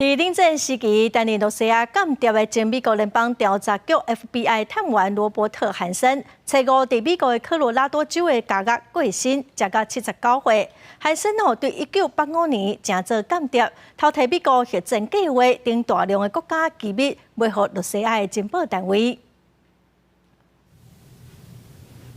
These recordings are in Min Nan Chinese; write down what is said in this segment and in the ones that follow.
佇冷戰時期，擔任露西亞間諜的前美國聯邦調查局 FBI 探員羅伯特·韓森，初五佇美國的科羅拉多州的監獄過身，終到79歲。韓森吼對1985年成做間諜，偷提美國核戰計劃等大量的國家機密，賣予露西亞的情報單位。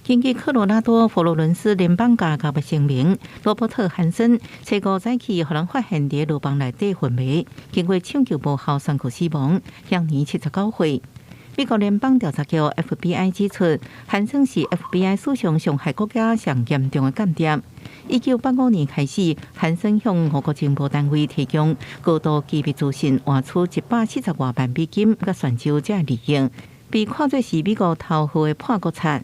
根據科羅拉多佛羅倫斯聯邦監獄的聲明，羅伯特·韓森初五早起，予人發現佇牢房內底昏迷，經過搶救無效，宣告死亡，享年79歲。美國聯邦調查局 FBI 指出，韓森是 FBI 史上傷害國家上嚴重的間諜。1985年開始，韓森向俄國情報單位提供高度機密資訊，換取140外萬美金，佮船隻這利益，被看作是美國頭號的叛國賊。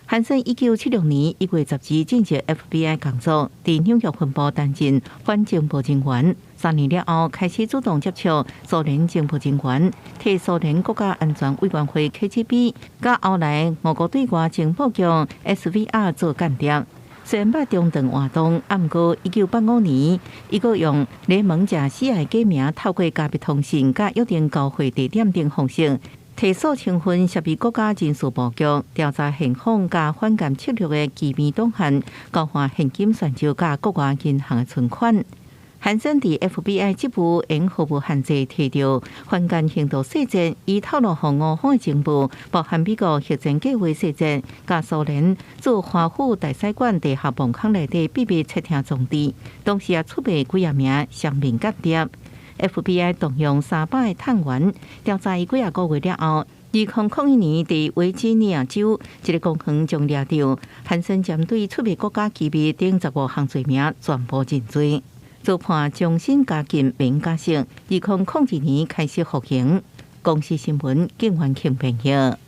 韓森1976年1月12進入 FBI 工作，佇紐約分部擔任反情報人員。3年了後，開始主動接觸蘇聯情報人員，替蘇聯國家安全委員會 KGB，佮後來俄國對外情報局 SVR 做間諜。雖然捌中斷活動，毋過1985年，伊閣用雷蒙賈西亞假名，透過加密通訊佮約定交會地點等方式，提數千份涉及國家人事部局調查現況佮反間策略的機密檔案，交換現金、現鈔佮國外銀行的存款。韓森佇 FBI 職務應毫無限制提著反間行動細節，伊透露予俄方的情報，包含美國核戰計劃細節，佮蘇聯駐華府大使館地下墓坑內底秘密竊聽裝置，同時也出賣幾仔名雙面間諜。FBI 動用300個探員調查伊幾仔個月了後，2001年佇維吉尼亞州一个公園將掠著，韓森針對出賣國家機密等15項罪名全部認罪，遭判終身監禁免假釋。2002年開始服刑。公視新聞，警員慶編譯。